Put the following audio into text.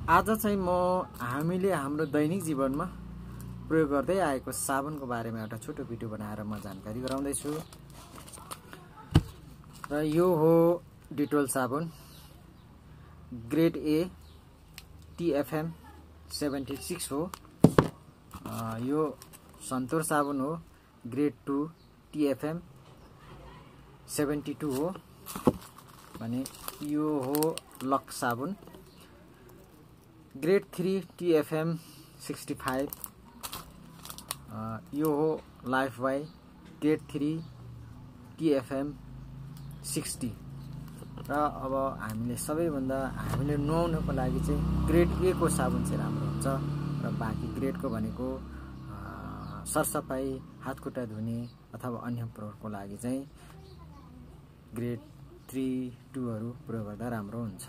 आज चाहिँ म हामीले हाम्रो दैनिक जीवनमा प्रयोग गर्दै आएको साबुनको बारेमा एउटा छोटो भिडियो बनाएर म जानकारी गराउँदैछु। र यो हो डिटोल साबुन ग्रेड ए TFM 76 हो। यो सन्तोर साबुन हो ग्रेड 2 TFM 72 हो भने यो हो लक्स साबुन ग्रेड 3 TFM 65। यो हो लाइफ बाई ग्रेड 3 TFM 60। र अब हामीले नुहाउनको लागि चाहिँ ग्रेड ए को साबुन चाहिँ राम्रो हुन्छ र बाँकी ग्रेडको भनेको सरसफाई हातखुट्टा धुने अथवा अन्य प्रयोगको लागि चाहिँ ग्रेड 3, 2 हरू प्रयोग गर्दा राम्रो हुन्छ।